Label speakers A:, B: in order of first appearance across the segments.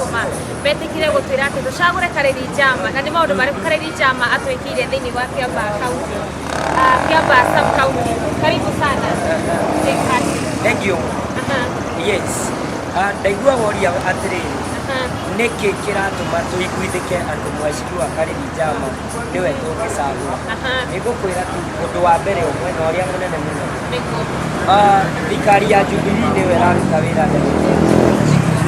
A: gũtũma metĩkĩre gũtwĩra atĩ tũcagũre Karĩri Njama, na nĩ maũndũ marĩkũ Karĩri Njama atwĩkĩire thĩinĩ wa Kiambaa County, Kiambaa sub county. Karibu sana Jake Hati.
B: Thank you. Yes. Ndaigua woria atĩrĩrĩ, nĩkĩ kĩratũma tũiguithĩke atĩ Mheshimiwa Karĩri Njama nĩwe tũngĩcagũra? Nĩngũkwĩra tu ũndũ wa mbere ũmwe na ũrĩa mũnene mũno. Thirikari ya Jubilee nĩyo ĩraruta wĩra ndagĩka ĩno,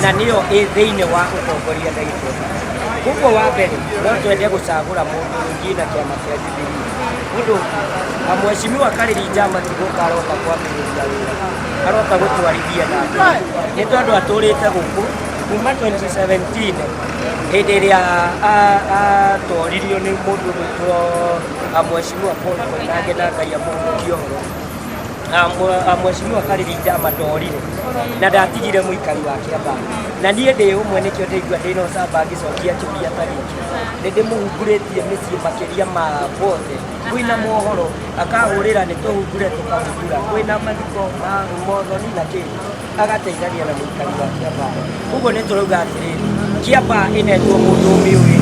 B: na nĩyo ĩ thĩinĩ wa ũtongoria ndagĩka ĩno. Koguo wa mbere no twende gũcagũra mũndũ ũngĩ na kĩama kĩa Jubilee. Ũndũ ũngĩ, Mheshimiwa Karĩri Njama ti gũka aroka kwambĩrĩria wĩra, aroka gũtwarithia na mbere. Nĩ tondũ atũrĩte gũkũ kuma 2017 hĩndĩ ĩrĩa atoririo nĩ mũndũ ũgwĩtwo Mheshimiwa Paul Koinange na Ngai amũhukie ũhoro. Mheshimiwa Karĩri Njama ndorire na ndatigire mũikari wa Kĩambaa. Na niĩ ndĩ ũmwe nĩkĩo ndĩigua ndĩna ũcamba ngĩcokia kĩũria ta gĩkĩ. Nĩ ndĩmũhungurĩtie mĩciĩ makĩria ma bothe. Kwĩna mohoro akahũrĩra nĩ tũhungure tũkahungura. Kwĩna mathiko ma mothoni na kĩ agateithania na mũikari wa Kĩambaa. Koguo nĩ tũrauga atĩrĩrĩ, Kĩambaa ĩnetwo mũndũ ũmĩũĩ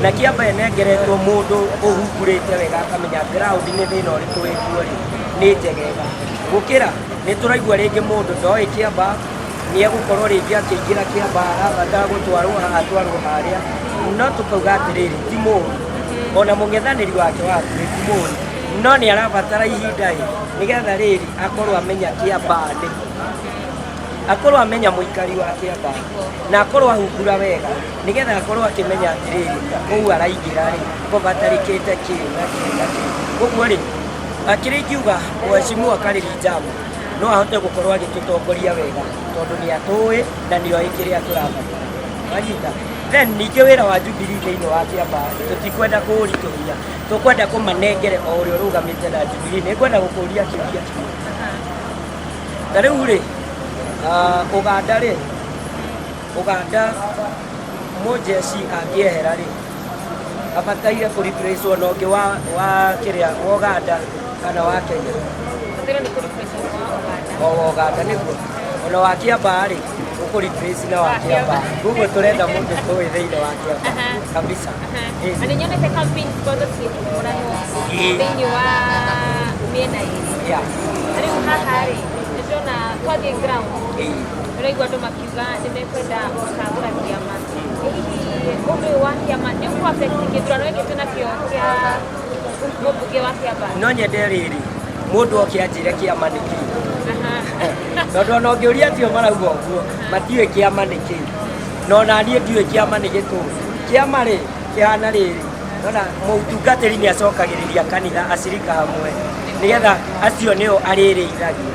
B: na Kĩambaa ĩnengeretwo mũndũ ũhungurĩte wega akamenya ground nĩ thĩna ũrĩkũ wĩkuo rĩ, nĩ njegega. Gũkĩra nĩ tũraigua rĩngĩ mũndũ ndoĩ Kĩambaa, nĩ egũkorwo rĩngĩ akĩingĩra Kĩambaa arabatara gũtwarwo haha atwarwo harĩa, no tũkauga atĩrĩrĩ ti mũru, ona mũng'ethanĩri wake wa hakuhĩ ti mũru, no nĩ arabatara ihinda ĩ, nĩgetha rĩrĩ akorwo amenya Kĩambaa nĩ akorwo amenya mũikari wa Kĩambaa na akorwo ahungura wega nĩgetha akorwo akĩmenya atĩrĩrĩ kũu araingĩra rĩ kũbatarĩkĩte kĩ na kĩ na kĩ. Koguo rĩ kĩrĩa ingiuga Mheshimiwa Karĩri Njama no ahote gũkorwo agĩtũtongoria wega tondũ nĩ atũĩ na nĩ oĩ kĩrĩa tũrabatara. Wanyita? Then ningĩ wĩra wa Jubilee thĩinĩ wa Kĩambaa tũtikwenda kũũritũhia, tũkwenda kũmanengere o ũrĩa ũrũgamĩte na Jubilee. Nĩ ngwenda gũkũria kĩũria kĩmwe. Ta rĩu rĩ, Ũganda rĩ, Ũganda mũnjeci angĩehera rĩ, abataire kũ replace wo na ũngĩ wa kĩrĩa wa Ũganda kana wa Kenya?
A: Bataire nĩ kũ replace wo wa Ũganda.
B: O wa Ũganda nĩguo. Ona wa Kĩambaa rĩ, ũkũ replace na wa Kĩambaa. Koguo tũrenda mũndũ tũĩ thĩinĩ wa Kĩambaa kabisa.
A: Na nĩ nyonete campaign cikoragwo cikĩhũranwo thĩinĩ wa mĩena ĩrĩ. Na rĩu haha rĩ, nĩ ndĩrona twathiĩ ground, ũraigua andũ makiuga nĩ mekwenda gũcagũra kĩama. Hihi ũndũ ũyũ wa kĩama nĩ ũkũ affect gĩthurano gĩkĩ twĩnakĩo kĩa mũmbunge wa Kĩambaa?
B: No nyende rĩrĩ, mũndũ oke anjĩre kĩama nĩ kĩĩ. Tondũ ona ũngĩũria acio marauga ũguo, matiũĩ kĩama nĩ kĩĩ. Na ona niĩ ndiũĩ kĩama nĩ gĩtũũ. Kĩama rĩ, kĩhana rĩrĩ, nona mũtungatĩri nĩ acokagĩrĩria kanitha acirika hamwe, nĩgetha acio nĩo arĩrĩithagia.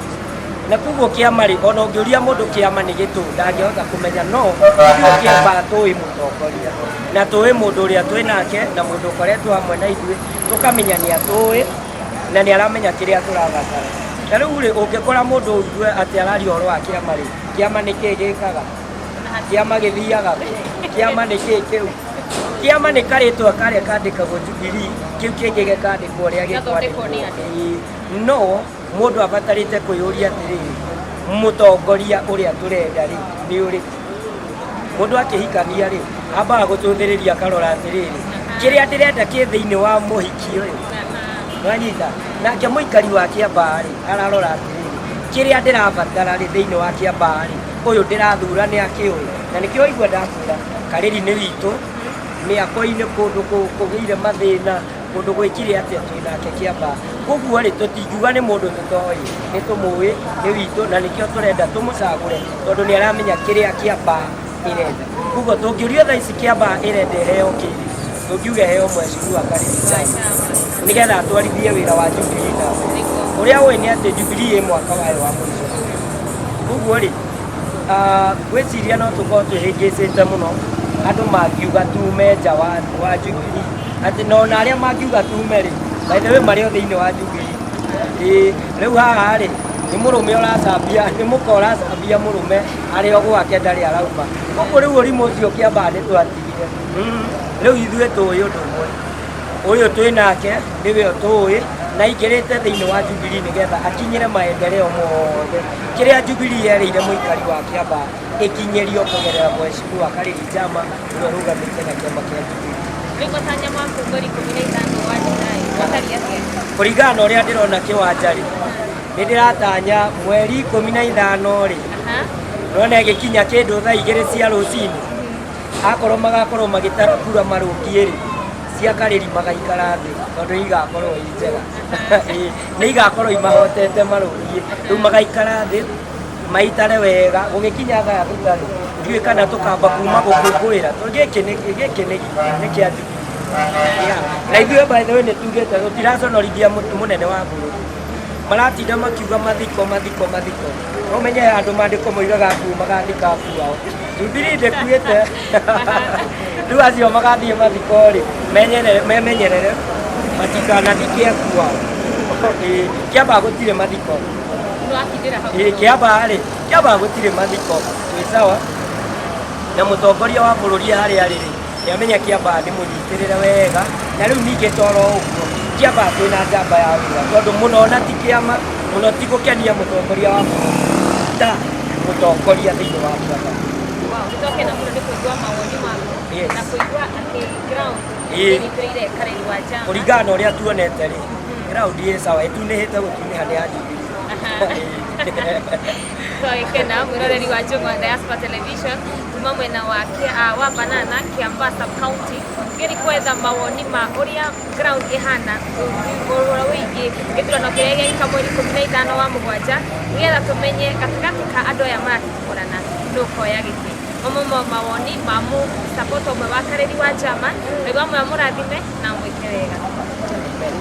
B: Na koguo kĩama rĩ, ona ũngĩũria mũndũ kĩama nĩ gĩtũũ, ndangĩhota kũmenya, no ithuĩ kĩamba tũĩ mũtongoria, na tũĩ mũndũ ũrĩa twĩ nake, na mũndũ ũkoretwo hamwe na ithuĩ, tũkamenya nĩ atũĩ, na nĩ aramenya kĩrĩa tũrabatara. Ta rĩu rĩ, ũngĩkora mũndũ ũigue atĩ araria ũhoro wa kĩama rĩ, kĩama nĩ kĩĩ gĩkaga? Kĩama gĩthiaga kũ? Kĩama nĩ kĩĩ kĩu? Kĩama nĩ karĩtwa karĩa kandĩkagwo Jubilee, kĩu kĩngĩ gĩkandĩkwo ũrĩa
A: Gĩgathondekwo nĩ
B: gĩkwandĩkwo. Ĩĩ. No mũndũ abatarĩte kwĩyũria atĩrĩrĩ, mũtongoria ũrĩa tũrenda rĩ, nĩ ũrĩkũ? Mũndũ akĩhikania rĩ, ambaga gũcũthĩrĩria akarora atĩrĩrĩ, kĩrĩa ndĩrenda kĩ thĩinĩ wa mũhiki ũyũ. Nwanyita? Nake mũikari wa Kĩambaa rĩ, ararora atĩrĩrĩ, kĩrĩa ndĩrabatara rĩ, thĩinĩ wa Kĩambaa rĩ, ũyũ ndĩrathura nĩ akĩũĩ. Na nĩkĩo waigua ndakwĩra, Karĩri nĩ witũ, mĩako-inĩ kũndũ kũgĩire mathĩna, kũndũ gwĩkire atĩa twĩ nake Kĩambaa. Koguo rĩ, tũtingiuga nĩ mũndũ tũtoĩ, nĩ tũmũĩ, nĩ witũ, na nĩkĩo tũrenda tũmũcagũre, tondũ nĩ aramenya kĩrĩa Kĩambaa ĩrenda. Koguo tũngĩũrio thaa ici Kĩambaa ĩrenda ĩheo kĩ, tũngiuga ĩheo Mheshimiwa Karĩri Njama, nĩgetha atwarithie wĩra wa Jubilee na mbere. Ũrĩa ũĩ nĩ atĩ Jubilee ĩ mwaka wayo wa mũico. Koguo rĩ, ngwĩciria no tũkorwo twĩhĩngĩcĩte mũno andũ mangiuga tume nja wa Jubilee. Atĩ na ona arĩa mangiuga tume rĩ, by the way marĩ o thĩinĩ wa Jubilee. Ĩĩ, rĩu haha rĩ, nĩ mũrũme ũracambia, nĩ mũka ũracambia mũrũme arĩ o gwake ndarĩ arauma. Koguo rĩu ũrimũ ũcio kĩambaa nĩ twatigire. Rĩu ithuĩ tũĩ ũndũ ũmwe, ũyũ twĩ nake nĩwe tũĩ Na aingĩrĩte thĩinĩ wa Jubilee nĩgetha akinyĩre maendeleo mothe kĩrĩa Jubilee yerĩire mũikari wa Kiambaa ĩkinyĩrio kũgerera Mheshimiwa Karĩri Njama ũrĩa ũrũgamĩte na kĩama kĩa Jubilee.
A: Rĩu matanya maku mweri 15 wa Julai matariĩ atĩa?
B: Kũringana na ũrĩa ndĩrona kĩwanja rĩ, nĩ ndĩratanya mweri 15 rĩ, nona ĩgĩkinya kĩndũ thaa 2 cia rũcinĩ, akorwo magakorwo magĩtara kura marũngiĩ rĩ, cia Karĩri magaikara thĩ tondũ nĩ igakorwo i njega. Ĩĩ, nĩ igakorwo imahotete marũngiĩ, rĩu magaikara thĩ maitare wega. Gũgĩkinya thaa 6 rĩ, ndiũĩ kana tũkamba kuma gũkũngũĩra tondũ gĩkĩ nĩ kĩa Jubilee. Yeah. Na ithuĩ, by the way, nĩ tugĩte tũtiraconorithia mũnene wa bũrũri. Maratinda makiuga mathiko, mathiko, mathiko. No menye andũ mandĩko moigaga nguo magathika nguo ao. Jubilee ndĩkuĩte. Rĩu acio magathiĩ mathiko rĩ, menyerere, memenyerere matikanathike akuo ao. Ĩĩ, Kĩambaa gũtirĩ mathiko.
A: Nĩwakindĩra hau.
B: Ĩĩ, Kĩambaa rĩ, Kĩambaa gũtirĩ mathiko. Twĩ sawa na mũtongoria wa bũrũri harĩa arĩ rĩ, nĩamenya Kĩambaa nĩ mũnyitĩrĩre wega. Na rĩu ningĩ toro ũguo, Kĩambaa twĩna njamba ya wĩra, tondũ mũno ona ti kĩama mũno ti gũkenia mũtongoria wa bũrũri ta mũtongoria thĩinĩ wa Kĩambaa.
A: Wow, nĩtwakena mũno nĩ kũigua mawoni maku na kũigua atĩ ground ĩnyitĩrĩire Karĩri wa Njama.
B: Kũringana na ũrĩa tuonete rĩ, ground ĩ sawa, ĩtunĩhĩte gũtunĩha nĩ ya Jubilee.
A: Twagĩkena mwĩroreri wa Njũng'wa Diaspora Television kuma mwena wa Banana, Kiambaa sub county, tũgĩri kwetha mawoni ma ũrĩa ground ĩhana ũhoro wĩgiĩ gĩthurano kĩrĩa gĩgekĩka mweri 15 wa mũgwanja, nĩgetha tũmenye gatagatĩ ka andũ aya maratigũrana nũ ũkoya gĩtĩ. Mamwe ma mawoni ma mũ support ũmwe wa Karĩri wa Njama. Nĩguo amwe amũrathime na amwĩke wega.
B: Amen.